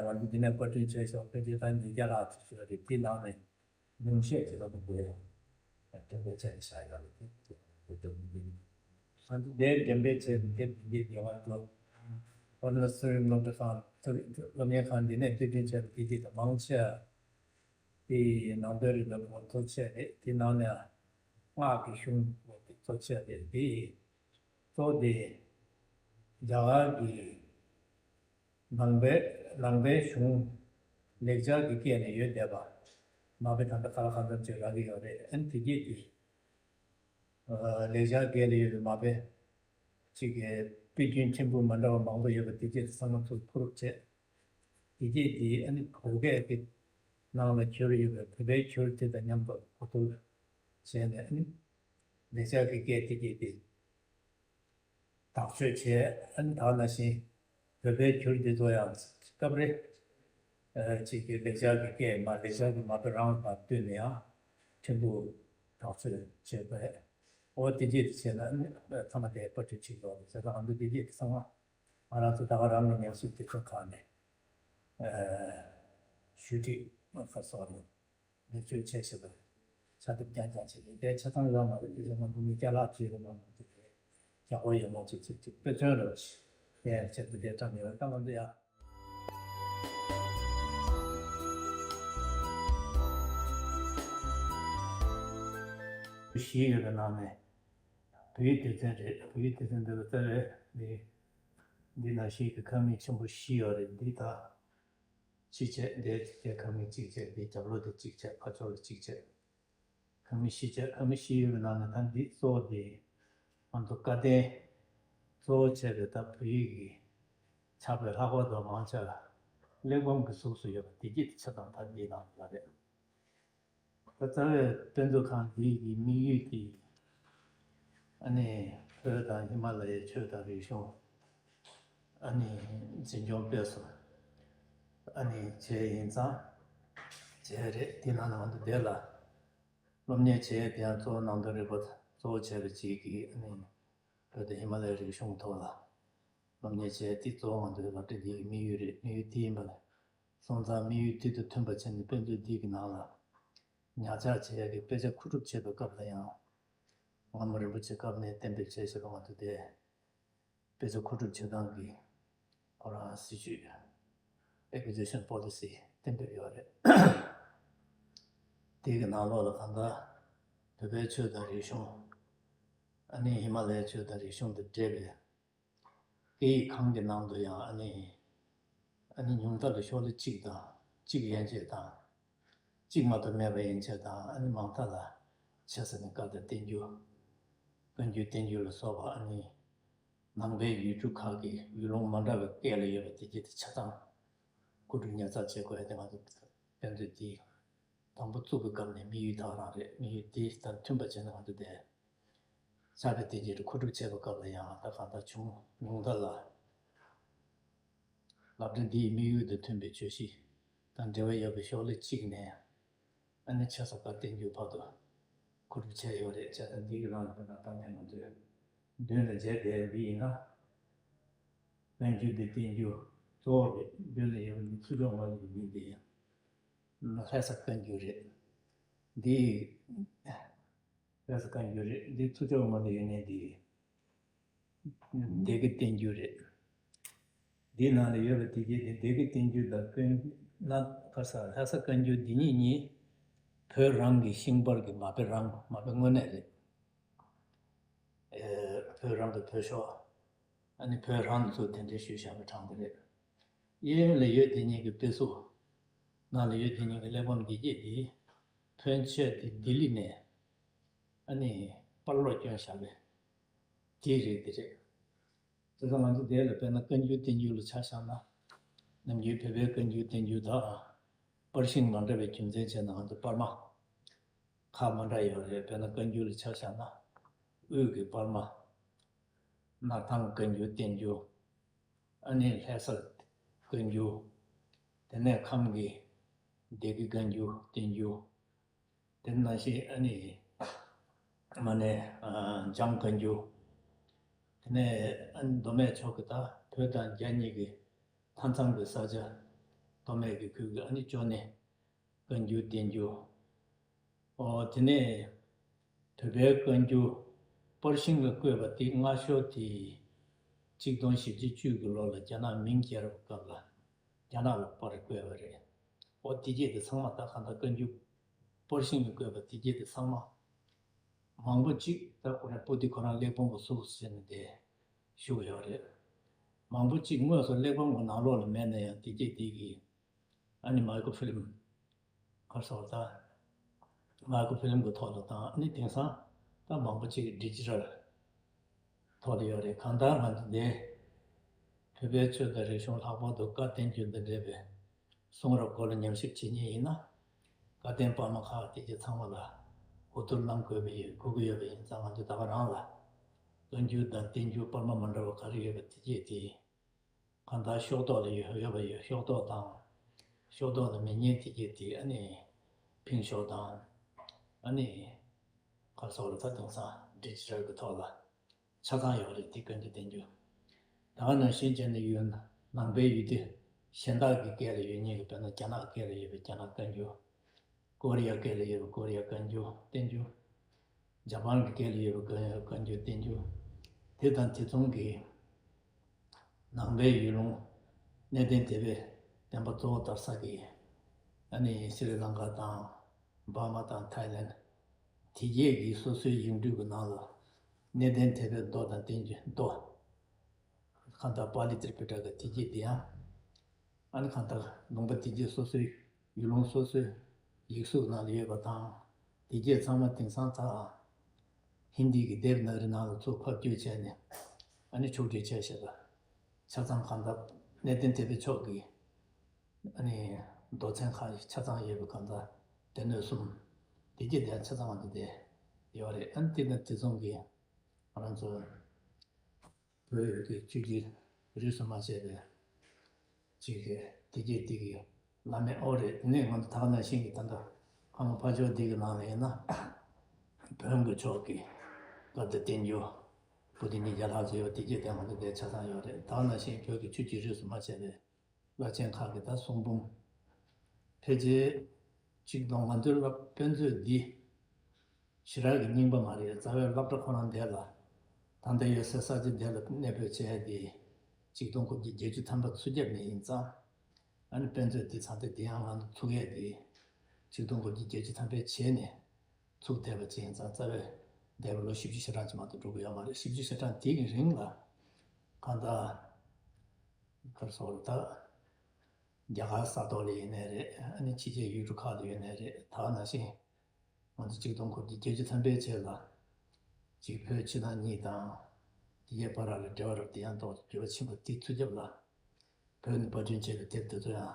ང་ཚོ་འདི་ནས་པར་སྐྲུན་བྱས་བཞག་དཔེ་དེབ་ད་ཉིས་བརྒྱ་ལྷག་ཙམ་ཞིག་རེད། དེའི་ནང་ནས་ཉུང་ཤས་ཅིག་ལ་དེ་འདྲའི་ཆ་ནས་བཞག་ཡོད་རེད། དེ་དེ་དེ་དེ་འདྲའི་འགྲེམས་སྤེལ་བྱས་པའི་དེབ་འདི་འདི་ང་ཚོ་ཨོ་ན་སུ་རིང་སློབ་གྲྭ་ཁང་སློབ་གཉེར་ཁང་འདི་ནས་དཔེ་སྐྲུན་བྱས་པའི་དེབ་དེ་མང་ཆེ་བ་དེའི་ནང་དོན་རིག་པའི་ཁོངས་གཙོ་ཆེ་རེད། དེ་ནང་ནས་སྔགས་ཀྱི་གཞུང་གཙོ་ཆེ་རེད། དེ་གཙོ་བོ་དེ་རྒྱ་གར་གྱི་ནང་པའི་ནང་པའི་གཞུང་ལེགས་སྦྱར་གྱི་སྐད་ནས་ཡོད་བསྡད་པ་མ་དཔེ་ད་ལྟ་ག་ལ་གང་འཚམ་ཅིག་རག་གི་ཡོད་རེད། ཨ་ནི་དེ་རྗེས་དེ་ལེགས་སྦྱར་སྐད་ལ་ཡོད་པའི་མ་དཔེ་གཅིག་གི་དཔེ་རྒྱུན་ཆེན་པོ་མ་འདྲ་བ་མང་པོ་ཡོད་པ་དེ་རྗེས་དེ་ཚང་མ་ཚུར་མཁོ་སྒྲུབ་བྱས། དེ་རྗེས་དེ་ཨ་ནི་བོད་སྐད་ཀྱི་ནང་ལ་འགྱུར་ཡོད་པའི་བོད་པའི་འགྱུར་དེ་དང་མཉམ་དུ་གོ་བསྡུར་བྱས་ནས་ཨ་ནི་ལེགས་སྦྱར་གྱི་སྐད་དེ་གས་དེ་དག་བཅོས་བྱས། ཨ་ནི་ད་ག་ནང་བཞིན་བོད་པའི་འགྱུར་འདི་ཚོ་ཡང་སྐབས་རེ་ཅིག་གི་ལེགས་སྦྱར་གྱི་སྐད་མ་ལེགས་སྦྱར་གྱི་མ་དཔེ་རང་དང་བསྟུན་ནས་ཡང་ཕྲན་བུ་དག་བཅོས་བྱས་པས། འོ་དེ་རྗེས་དེ་བྱས་ན་ཨ་ནི་ཚང་མ་དེ་པར་སྐྲུན་བྱེད་དགོས་རེད། བྱས་ཙང་ང་ཚོ་དེ་རྗེས་དེ་ཚང་མ་ང་རང་ཚོ་ད་ག་རང་གི་ཉམས་ཞིབ་དེ་ཚོ་ཁག་ནས་ཞུ་སྒྲིག་ཁ་སོགས་ནས། འདི་ཚོའི་ཆེད་ཞིག་ལ་ཕྱག་དེབ་རྐྱང་རྐྱང་བྱས་ཏེ་དེ་ཆ་ཚང་ཡོད་མ་རེད། དེ་ཚོ་ང་ཚོ་མི་སྐྱ་ལག་བྱས་རེད་མ་གཏོགས་དེ་ཡག་པོ་ཡོད་མ་ཅིག་ཅིག་ཅིག་དཔེ་མཚོན་རེད་པ་ཞིག་དེ་ཡང་ཆེད་དུ་དེ་བཀྲམ་ཡོད། ད་ང་ཚོ་ཡང་བཞི་ཡོད་པའི་ནང་ནས་བོད་ཡིག་སྡེ་ཚན་རེད། བོད་ཡིག་སྡེ་ཚན་འདི་ལ་བལྟས་པས་འདི་འདི་ནང་བཞིན་གྱི་ཁང་མིག་ཆེན་པོ་བཞི་ཡོད་རེད། འདི་དང་། གཅིག་བྱས། འདིར་གཅིག་བྱས། ཁང་མིག་གཅིག་བྱས། འདིའི་རྒྱབ་ལོགས་དེ་གཅིག་བྱས། ཕར་ཕྱོགས་ལ་གཅིག་བྱས། ཁང་མིག་བཞི་བྱས། ཁང་མིག་བཞི་ཡོད་པའི་ནང་ནས་ད་འདི་གཙོ་བོ་དེ་ང་ཚོ་བཀའ་བསྟན་གཙོ་བོ་བྱས་པའི་ད་བོད་ཡིག་གི་ཕྱག་དཔེ་ལྷག་པར་དུ་མང་ཆེ་བ་གླེགས་བམ་གྱི་གཟུགས་སུ་ཡོད་པ་དེ་གྱིས་ཆ་ཚང་ད་འདིའི་ནང་ལ་རེད། ད་རྩ་བའི་དཔེ་མཛོད་ཁང་འདི་གི་དམིགས་ཡུལ་དེ་ཨ་ནི་བོད་དང་ཧི་མ་ལ་ཡའི་ཆོས་དང་རིག་གཞུང་ཨ་ནི་འཛིན་སྐྱོང་སྤེལ་གསུམ་ཨ་ནི་བྱས་ཡིན་ཙང་བྱས་རེད། དེ་ནང་ལ་ང་ཚོ་འདིར་ལ་སློབ་གཉེར་བྱས། དེ་ཡང་གཙོ་བོ་ནང་དོན་རིག་པ་གཙོ་བོ་བྱས་པའི་ཅིག་གི་ཨ་ནི་བོད་དང་ཧི་མ་ལ་ཡའི་རིག་གཞུང་ཐོག་ལ་སློབ་གཉེར་བྱས། དེ་གཙོ་བོ་ང་ཚོའི་སློབ་གྲྭ་འདིའི་དམིགས་ཡུལ་རེད། དམིགས་ཡུལ་དེ་ཡིན་པ་ལས་སོང་ཙང་དམིགས་ཡུལ་དེ་དང་མཐུན་པ་བྱས་ནས་དཔེ་མཛོད་འདི་གི་ནང་ལ་ཉར་ཚགས་བྱེད་ཡག་གི་དཔེ་ཆ་མཁོ་སྒྲུབ་བྱེད་པའི་སྐབས་ལ་ཡང་སྔ་མོ་རིན་པོ་ཆེ་སྐབས་ནས་གཏན་འབེབས་བྱས་བྱས་པ་ང་ཚོ་དེ་དཔེ་ཆ་མཁོ་སྒྲུབ་བྱེད་སྟངས་ཀྱི་ཁོ་རང་སྲིད་ཇུས་Acquisition Policy་གཏན་འབེབས་ཡོད་རེད། དེ་གི་ནང་ལོགས་ལ་གང་ལྟར་བོད་པའི་ཆོས་དང་རིག་གཞུང་ཨ་ནི་ཧི་མ་ལ་ཡའི་ཆོས་དང་རིག་གཞུང་དང་འབྲེལ་བའི་སྐད་ཡིག་ཁང་གི་ནང་དུ་ཡང་ཨ་ནི་ཨ་ནི་ཉུང་མཐའ་ལ་ཤོག་ལྷེ་གཅིག་དང་གཅིག་ཡན་ཆད་དང་གཅིག་མ་གཏོགས་མེད་པ་ཡན་ཆད་དང་། ཨ་ནི་མང་མཐའ་ལ་ཆེ་ས་ནས་བཀའ་དང་བསྟན་འགྱུར་བཀའ་འགྱུར་བསྟན་འགྱུར་ལ་སོགས་པ་ཨ་ནི་ནང་པའི་ཡུལ་གྲུ་ཁག་གི་ཡུལ་ལུང་མ་འདྲ་བའི་སྐད་ལ་ཡོད་པ་དེ་གྱད་དེ་ཆ་ཚང་མཁོ་སྒྲུབ་ཉར་ཚགས་བྱེད་དགོས་ཡ་དེ་ང་ཚོ་དཔེ་མཛོད་འདི་དང་པོ་བཙུགས་པའི་སྐབས་ནས་དམིགས་ཡུལ་དེ་རང་རེད། དམིགས་ཡུལ་དེ་དང་མཐུན་པ་བྱས་ན་ང་ཚོ་དེ་ཕྱག་དཔེ་དེ་གྱད་དེ་མཁོ་སྒྲུབ་བྱེད་པའི་སྐབས་ལ་ཡང་ད་གང་ལྟར་བྱུང་ཉུང་མཐའ་ལ་ སློབ་གྲྭ་འདིའི་དམིགས་ཡུལ་དང་མཐུན་པའི་བརྗོད་གཞི་དང་འབྲེལ་བ་ཡོད་པའི་ཤོག་ལྷེ་གཅིག་ནས། ཨ་ནི་ཆ་ཚང་བཀའ་བསྟན་འགྱུར་བར་དུ་མཁོ་སྒྲུབ་བྱས་ཡོད་རེད། བྱས་ཙང་འདི་གི་རང་ལ་ད་ལྟ་ནས་ང་ཚོས་མདུན་ལ་མཇལ་བསྡད་འདི་ཡིན་ན། བཀའ་འགྱུར་འདི་བསྟན་འགྱུར་གཙོ་བོ་རེད། མདུན་ལ་ཡོད་པ་འདི་ཚུར་ཕྱོགས་མ་ལ་ཡོད་མི་འདི་ཡིན། ལྷ་ས་བཀའ་འགྱུར་རེད། འདི་ལྷ་ས་བཀའ་འགྱུར་རེད། འདི་ཚུར་ཕྱོགས་མ་ལ་ཡོད་ནས་འདི་སྡེ་དགེ་བསྟན་འགྱུར་རེད། འདིའི་ནང་ལ་ཡོད་པ་དེ་གྱད་དེ་སྡེ་དགེ་བསྟན་འགྱུར་དང་དཔོན་ན་ཁ་ས་ལྷ་ས་བཀའ་འགྱུར་འདི་གཉིས་གཉིས་བོད་རང་གི་ཤིང་པར་གྱི་མ་དཔེ་རང་མ་དཔེ་དངོས་གནས་རེད། ཨེ། བོད་རང་གི་བོད་ཤོག་ཨ་ནི་བོད་རང་ཚོ་དེ་འདྲའི་ཞུས་བཞག་པའི་གྲངས་དེ་རེད། གཡས་གཡོན་ལ་ཡོད་དེ་གཉིས་ཀྱི་དཔེ་གཟུགས། ནང་ལ་ཡོད་དེ་གཉིས་ཀྱི་གླེགས་བམ་འདི་གྱད་དེ་ཕོན་ཆེ་དེ་ལྡི་ལི་ནས་ཨ་ནི་པར་ལོག་བསྐྱོན་བཞག་པའི་དེའི་རིགས་དེ་རེད། དེ་ཚོ་ང་ཚོ་དེ་ལ་དཔེར་ན་བཀའ་འགྱུར་བསྟན་འགྱུར་ལ་ཆ་བཞག་ན། ནམ་རྒྱུན་བོད་པའི་བཀའ་འགྱུར་བསྟན་འགྱུར་དང་པར་ཤིང་མ་འདྲ་བའི་རྒྱུ་མཚན་བྱས་ན་ང་ཚོ་པར་མ་ཁག་མ་འདྲ་ཡོད་རེད། དཔེར་ན་བཀའ་འགྱུར་ལ་ཆ་བཞག་ན། དབུས་ཀྱི་པར་མ། སྣར་ཐང་བཀའ་འགྱུར་བསྟན་འགྱུར། ཨ་ནི་ལྷ་སར་བཀའ་འགྱུར། དེ་ནས་ཁམས་ཀྱི་སྡེ་དགེ་བཀའ་འགྱུར་བསྟན་འགྱུར། དེ་ནང་བཞིན་ཨ་ནི་མ་ནས་འཇང་བཀའ་འགྱུར། དེ་ནས་ཨ་ནི་མདོ་སྨད་ཕྱོགས་ཀྱི་ད་བོད་དང་རྒྱ་གཉིས་ཀྱི་མཐའ་མཚམས་ཀྱི་ས་ཆ། མདོ་སྨད་ཀྱི་ཁུལ་གྱི་ཨ་ནི་ཅོ་ནེ་བཀའ་འགྱུར་བསྟན་འགྱུར། ཨོ་དེ་ནས་བོད་པའི་བཀའ་འགྱུར་པར་ཤིང་ལ་བརྐོས་པ་དེ་སྔ་ཤོས་དེ་གཅིག་སྟོང་བཞི་བརྒྱ་བཅུ་གི་ལོ་ལ་རྒྱ་ནག་མིང་སྒྱུར་བའི་སྐབས་ལ་རྒྱ་ནག་ལ་པར་བརྐོས་པ་རེད། ཨོ་དེ་གྱད་དེ་ཚང་མ་ད་གང་ལྟར་བཀའ་འགྱུར་པར་ཤིང་ལ་བརྐོས་པ་དེ་གྱད་དེ་ཚང་མ། མང་པོ་གཅིག་ད་ཁོ་རང་པོ་ཏི་ཁོ་རང་གླེགས་བམ་གྱི་གཟུགས་ཟེར་ནས་དེ་ཞུ་གི་ཡོད་རེད། མང་པོ་གཅིག་དངོས་སུ་གླེགས་བམ་གྱི་ནང་ལོགས་ལ་མེད་ན་ཡང་དེ་གྱད་དེ་གི་ཨ་ནི་མའི་ཀོ་ཧྥི་ལིམ་ག་རེ་ཟེར་ད། མའི་ཀོ་ཧྥི་ལིམ་གྱི་ཐོག་ལ་དང་ཨ་ནི་དེང་སང་ད་མང་པོ་གཅིག་ཌི་ཇི་ཊལ་ཐོག་ལ་ཡོད་རེད། གང་ལྟར་ང་ཚོ་འདི་བོད་པའི་ཆོས་དང་རིག་གཞུང་ལྷག་པར་དུ་བཀའ་བསྟན་འགྱུར་དང་འབྲེལ་བའི་གསུང་རབ་སྐོར་ལ་ཉམས་ཞིབ་བྱེད་མཁན་ཡིན་ན། བཀའ་བསྟན་པར་མ་ཁག་དེ་གྱད་ཚང་མ་ལ་གོ་བསྡུར་གནང་དགོས་པ་ཡིན། དགོས་ཀྱི་ཡོད་པ་ཡིན་ཙང་ང་ཚོ་ད་ག་རང་ལ་བཀའ་འགྱུར་དང་བསྟན་འགྱུར་པར་མ་མ་འདྲ་བ་ག་རེ་ཡོད་པ་དེ་གྱད་དེ་གང་ལྟར་ཤོག་ཐོག་ལ་ཡོད་ཡོད་པ་ཡོད། ཤོག་ཐོག་དང་། ཤོག་ཐོག་ལ་མེད་མཁན་དེ་གྱད་དེ་ཨ་ནི་ཕིང་ཤོག་དང་། ཨ་ནི་ག་རེ་ཟེར་ད་དེང་སང་ཌི་ཇི་ཊལ་གྱི་ཐོག་ལ་ཆ་ཚང་ཡོད་རེད། དེ་བཀའ་འགྱུར་བསྟན་འགྱུར། ད་ག་ནང་བཞིན་བྱས་ནས་ཡུལ་ནང་པའི་ཡུལ་སྡེ་གཞན་དག་གི་སྐད་ལ་ཡོད་མཁན་གྱི་དཔེར་ན་རྒྱ་ནག་སྐད་ལ་ཡོད་པའི་རྒྱ་ནག་བཀའ་འགྱུར། ཀོ་རི་ཡ་སྐད་ལ་ཡོད་པའི་ཀོ་རི་ཡ་བཀའ་འགྱུར་བསྟན་འགྱུར། ཇ་པན་གྱི་སྐད་ལ་ཡོད་པའི་བཀའ་བཀའ་འགྱུར་བསྟན་འགྱུར། དེ་དང་དེ་མཚུངས་ཀྱི་ནང་པའི་ཡུལ་ལུང་གནས་བརྟན་དད་པའི་བསྟན་པ་གཙོ་བོ་དར་ས་ཀྱི་ཨ་ནི་སི་རི་ལང་ཀ་དང་འབར་མ་དང་ཐའི་ལན། དེ་གྱད་ཀྱི་སོ་སོའི་ཡིག་འབྲུ་གི་ནང་ལ་གནས་བརྟན་དད་པའི་མདོ་དང་བསྟན་འགྱུར་མདོ། གང་ལྟར་པཱ་ལི་ཏྲི་པི་ཊ་ཀ་དེ་གྱད་དེ་ཡང་། ཨ་ནི་གང་ལྟར་ལུང་པ་དེ་གྱད་སོ་སོའི་ཡུལ་ལུང་སོ་སོའི་ཡིག་གཟུགས་ནང་ལ་ཡོད་པ་དང་། དེ་གྱད་ཚང་མ་དེང་སང་ད་ཧིན་དི་གི་དེབ་ན་རི་ནང་ལ་ཚུར་ཕབ་བསྒྱུར་བྱས་ནས་ཨ་ནི་ཕྱོགས་སྒྲིག་བྱས་བཞག་པ། ཆ་ཚང་གང་ལྟར་གནས་བརྟན་དད་པའི་ཕྱོགས་ཀྱི་ཨ་ནི་མདོ་ཚན་ཁག་ཆ་ཚང་ཡོད་པའི་གང་ལྟར་སྡེ་སྣོད་གསུམ། དེ་གྱད་དེ་ཡང་ཆ་ཚང་བ་འདི་དེ་ཡོད་རེད། ཨ་ནི་དེ་དང་དེ་མཚུངས་ཀྱི་ང་རང་ཚོ་བོད་ཀྱི་ཆོས་ཀྱི་རིས་སུ་མ་ཆད་པའི་ཅིག་གི་དེ་གྱད་དེ་གི་བླ་མེད་ཨོ་རེད། དེ་ནས་ང་ཚོ་ད་ག་ནང་བཞིན་གྱི་ད་ལྟ་ཁམས་ཕ་ཇོ་འདི་གི་ནང་ལ་ཡིན་ན་བོན་གྱི་ཕྱོགས་ཀྱི་བཀའ་དང་བསྟན་འགྱུར་པོ་ཏི་ཉིས་བརྒྱ་ལྷག་ཙམ་ཡོད། དེ་གྱད་དེ་ང་ཚོ་དེ་ཆ་ཚང་ཡོད་རེད། ད་ག་ནང་བཞིན་བོད་ཀྱི་ཆོས་ཀྱི་རིས་སུ་མ་ཆད་པའི་བླ་ཆེན་ཁག་གི་ད་གསུང་འབུམ། ཕལ་ཆེར་གཅིག་དང་ང་ཚོའི་བླ་དཔེ་མཛོད་འདི་ཞེ་དྲག་གི་རྙིང་པ་མ་རེད། རྩ་བའི་སློབ་གྲྭ་ཁོ་རང་འདི་ལ་ད་ལྟ་ཡོད་སའི་ས་ཆ་འདི་ལ་གནས་སྤོས་བྱས་ཏེ་གཅིག་སྟོང་དགུ་བརྒྱ་བརྒྱད་ཅུ་ཐམ་པ་ཚུགས་རྒྱབ་ནས་ཡིན་ཙང་། ཨ་ནི་དཔེ་མཛོད་འདི་ཚང་སྟེ་འདི་ཡང་ང་ཚོ་ཚུགས་ཡས་འདི་གཅིག་སྟོང་དགུ་བརྒྱ་བརྒྱད་ཅུ་ཐམ་པའི་བྱས་ནས་ཚུགས་བསྡད་པ་ཅིག་ཡིན་ཙང་། རྩ་བའི་འདས་པའི་ལོ་བཞི་བཅུ་ཞེ་གྲངས་ཅིག་མ་གཏོགས་འགྲོ་གི་ཡོད་མ་རེད། བཞི་བཅུ་ཞེ་གྲངས་དེ་གི་རིང་ལ་གང་ལྟར་ག་རེ་ཟེར་ད། རྒྱ་གར་ས་ཐོག་ལ་ཡིན་ནའི་རེད། ཨ་ནི་ཕྱི་རྒྱལ་ཡུལ་གྲུ་ཁག་ལ་ཡོད་ནའི་རེད། ད་ག་ནང་བཞིན་ང་ཚོ་གཅིག་སྟོང་དགུ་བརྒྱ་བརྒྱད་ཅུ་ཐམ་པའི་རྗེས་ལ་གཅིག་བོད་ཕྱི་ནང་གཉིས་དང་དེ་གའི་བར་ལ་འབྲེལ་བ་རབ་དེ་ཡང་ཏོག་ཙམ་འགྱུར་བ་ཕྱིན་པ་དེ་ཚུར་རྒྱབ་ལ། བོད་ནས་པར་སྐྲུན་བྱས་པའི་དེབ་དེ་ཚོ་ཡང་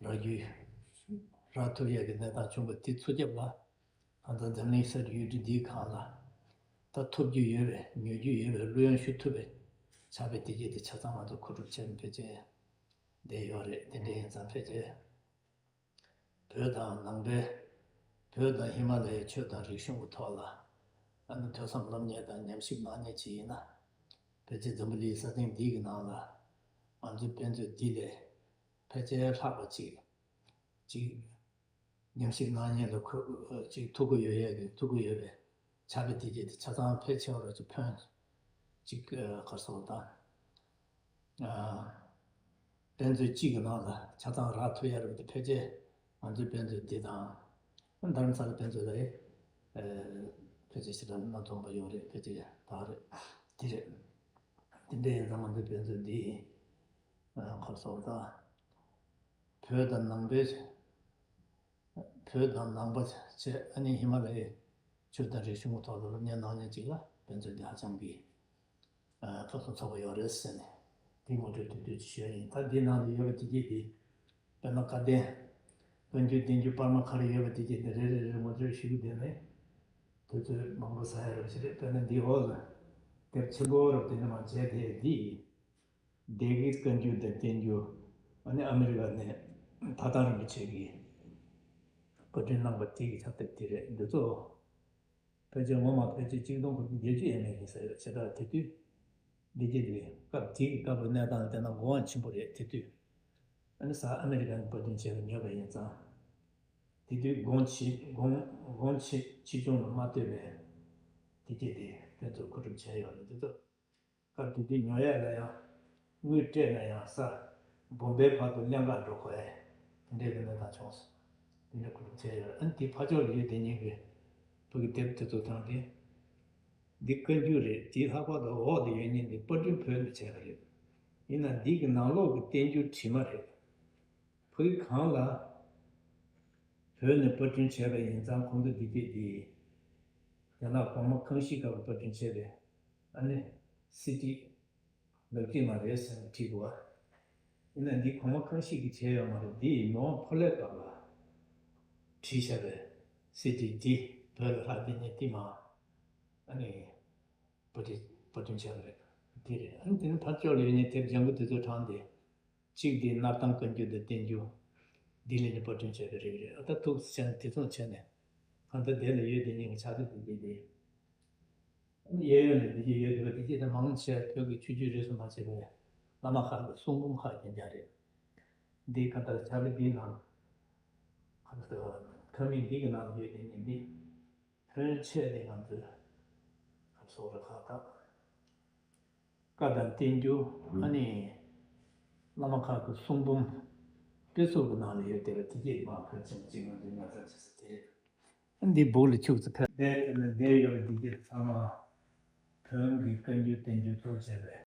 རག་རྒྱུ་རག་ཐུབ་ཡས་ཀྱི་གནས་སྟངས་བྱུང་བ་དེ་ཚུར་རྒྱབ་ལ། ད་ལྟ་འཛམ་གླིང་ས་ཡུལ་གྲུ་འདིའི་སྒང་ལ་ད་ཐོབ་རྒྱུ་ཡོད་པའི་ཉོ་རྒྱུ་ཡོད་པའི་གླུ་དབྱངས་ཞུ་ཐུབ་པའི་ཕྱག་དཔེ་དེ་གྱད་དེ་ཆ་ཚང་ང་ཚོ་མཁོ་སྒྲུབ་བྱས་ནས་ཕལ་ཆེར་ བསྡད་ཡོད་རེད། དེ་འདྲ་ཡིན་ཙང་ཕལ་ཆེར་བོད་དང་ནང་པའི་བོད་དང་ཧི་མ་ལ་ཡའི་ཆོས་དང་རིག་གཞུང་གི་ཐོག་ལ་ཨ་ནི་ཐོས་བསམ་སློབ་གཉེར་དང་ཉམས་ཞིབ་གནང་མཁན་ཅིག་ཡིན་ན། ཕལ་ཆེར་འཛམ་བུ་གླིང་ས་སྟེང་འདི་གི་ནང་ལ་ང་ཚོའི་དཔེ་མཛོད་འདི་ལས་ཕལ་ཆེར་ལྷག་པ་ཅིག་ཅིག་ཉམས་ཞིབ་གནང་མཁན་ལ་ཁོ་ཅིག་ཐུགས་ཁུར་ཡོད་ཡས་ཀྱི་ཐུགས་ཁུར་ཡོད་པའི་ཕྱག་དཔེ་དེ་གྱད་དེ་ཆ་ཚང་ཕལ་ཆེ་བ་ར་ཅིག་ཕོན་ཅིག་ག་རེ་ཟེར་དང་། དཔེ་མཛོད་གཅིག་གི་ནང་ལ་ཆ་ཚང་རག་ཐུབ་ཡ་རེད་པ། དེ་ཕལ་ཆེར་ང་ཚོའི་དཔེ་མཛོད་འདི་དང་རྡ་རམ་ས་ལ་དཔེ་མཛོད་ལ་ཡི་ཕལ་ཆེར་ཞེ་དྲག་སྣ་འཛོམས་པ་ཡོད་རེད། ཕལ་ཆེར་དག་རེད། དེ་རེད། དེ་འདྲ་ཡིན་ཙང་ང་ཚོའི་དཔེ་མཛོད་འདི་ག་རེ་ཟེར་དང་། བོད་དང་ནང་པའི་བོད་དང་ནང་པ་བཅས་ཨ་ནི་ཧི་མ་ལ་ཡའི་ཆོས་དང་རིག་གཞུང་གི་ཐོག་ལ་སློབ་གཉེར་གནང་མཁན་ཅིག་ལ་དཔེ་མཛོད་འདི་ཧ་ཅང་གི་ཨ་ཁག་སོང་ཚ་པོ་ཡོད་རེད་ཟེར་ནས་དེ་ངོ་སྤྲོད་དུས་དུས་ཅིག་ཞུས་ཡིན། ད་འདིའི་ནང་དུ་ཡོད་པ་དེ་གྱད་དེ་དཔེར་ན་བཀའ་བསྟན་བཀའ་འགྱུར་བསྟན་འགྱུར་པར་མ་ག་རེ་ཡོད་པ་དེ་གྱད་དེ་རེ་རེ་རེ་ངོ་སྤྲོད་ཞུ་གི་བསྡད་ནས་དུས་ཚོད་མང་པོ་ཟ་ཡ་རེད་ཞེས་རེད། དཔེར་ན་འདིའི་འོག་ལ་དེབ་ཆེན་པོ་རབ་དེ་ནས་མར་མཇལ་དེ་འདི་ཡིན། སྡེ་དགེའི་བཀའ་འགྱུར་དང་བསྟན་འགྱུར། ཨ་ནི་ཨ་མི་རི་ཀ་ནས་ཐར་ཐང་རིན་པོ་ཆེ་གིས་པར་སྐྲུན་གནང་པ་དེ་གི་ཕྱག་དེབ་དེ་རེད། འདི་ཚོ་ཕལ་ཆེར་ངོ་མ་ཕལ་ཆེར་གཅིག་སྟོང་དགུ་བརྒྱ་བརྒྱད་ཅུ་ཡས་མས་ཡིན་ས་རེད། བྱས་ཙང་དེ་དུས་འདི་གྱད་དེ་སྐབས་དེ་གི་སྐབས་ལ་གནས་སྟངས་ལ་བལྟས་ན་གོ་འཕང་ཆེན་པོ་རེད། དེ་དུས་ཨ་ནི་གཟའ་ཨ་མི་རི་ཀ་ནས་པར་སྐྲུན་བྱས་པ་ཉོས་པ་ཡིན་ཙང་། དེ་དུས་གོང་ཆེ་གོང་གོང་ཆེ་ཆེ་ཆུང་ལ་མ་ལྟོས་པའི་དེ་གྱད་དེ་དཔེ་མཛོད་མཁོ་སྒྲུབ་བྱས་ཡོད་རེད། དེ་ཚོ་སྐབས་དེ་དུས་ཉོ་ཡས་ལ་ཡང་དངུལ་སྤྲད་ན་ཡང་ས་བོམ་བེ་བར་དུ་ཀླན་ཀ་འགྲོ་དགོས་ཡས་དེ་འདྲའི་གནས་སྟངས་བྱུང་སོང་། དེ་འདྲ་ཁུ་ལུ་བྱས་ཡོད། ཨ་ནི་དེའི་ཕར་ཕྱོགས་ལ་ཡོད་དེ་ཉིད་ཀྱི་བོད་ཀྱི་དེབ་དེ་ཚོ་དང་དེ། འདི་བཀའ་འགྱུར་རེད། དེའི་ལྷག་པར་དུ་འོག་ཏུ་ཡོད་མཁན་འདི་པར་སྐྲུན་བོད་ནས་བྱས་པ་རེད། ཡིན་ན་འདི་གི་ནང་ལོགས་ཀྱི་བསྟན་འགྱུར་བྲིས་མ་རེད། བོད་གང་ལ་བོད་ནས་པར་སྐྲུན་བྱས་པ་ཡིན་ཙང་ཁོང་ཚོ་འདི་གྱད་འདི་རྒྱ་ནག་གོང་མ་ཁང་ཤིས་སྐབས་ཀྱི་པར་སྐྲུན་བྱས་པའི་ཨ་ནི་སི་ཏི་ལག་བྲིས་མ་རེད་ཟེར་ནས་བྲིས་འདུག་བ། ཡིན་ན་འདི་གོང་མ་ཁང་ཤིས་ཀྱིས་བྱས་ཡོད་མ་རེད། འདི་མི་དབང་ཕོ་ལྷའི་སྐབས་ལ་བྲིས་བཞག་པའི་སི་ཏི་འདི་བོད་ལ་ལྷག་དེ་ནས་འདི་མ་ཨ་ནི་པར་སྐྲུན་པར་སྐྲུན་བྱས་པ་རེད། འདི་རེད། ཨ་ནི་དེ་ནི་ཕར་ཕྱོགས་ལ་ཡོད་མཁན་དེབ་ལྗང་གུ་དེ་ཚོ་དྲངས་ཏེ། གཅིག་དེ་སྣར་ཐང་བཀའ་འགྱུར་དང་བསྟན་འགྱུར། ལྡི་ལི་ནས་པར་སྐྲུན་བྱས་པའི་རིགས་རེད། ཨ་ད་ཐུགས་སུ་ཆེ་ན་དེ་ཚོ་བྱས་ནས་གང་ལྟར་དེ་ལ་ཡོད་དེ་ཉིད་ཀྱི་ཕྱག་དེབ་དེ་འདི་དེ། ཨ་ནི་གཡས་གཡོན་ལ་འདི་གྱད་ཡོད་དེ་བ། དེ་གྱད་དེ་མང་ཆེ་བ་བོད་ཀྱི་ཆོས་བརྒྱུད་རིས་སུ་མ་ཆད་པའི་བླ་མ་ཁག་གི་གསུང་འབུམ་ཁག་ཡིན་རྒྱུ་རེད། འདི་གང་ལྟར་ཕྱག་དེབ་འདིའི་ནང་ཁ་ཐ་མིག་འདི་གི་ནང་ལ་ཡོད་དེ་ཉིད་འདི། ཕོན་ཆེ་དེ་ང་ཚོའི་སྐབས་སུ་ར་ཁག་དང་། བཀའ་དང་བསྟན་འགྱུར། ཨ་ནི་བླ་མ་ཁག་གི་གསུང་འབུམ་དཔེ་ཚོགས་ཀྱི་ནང་ལ་ཡོད་དེ་བ། དེ་གྱད་མ་ཕལ་ཆེར་གཅིག་ང་ཚོའི་ཉར་ཚགས་བྱེད་ས་དེ་རེད། ཨ་འདི་སྦུག་ལ་ཁྱུག་ཙམ་ཕེབས། དེ་ནི་འདིར་ཡོད་པའི་འདི་གྱད་ཚང་མ་བོན་གྱི་བཀའ་འགྱུར་བསྟན་འགྱུར་ཐོག་བྱས་པའི་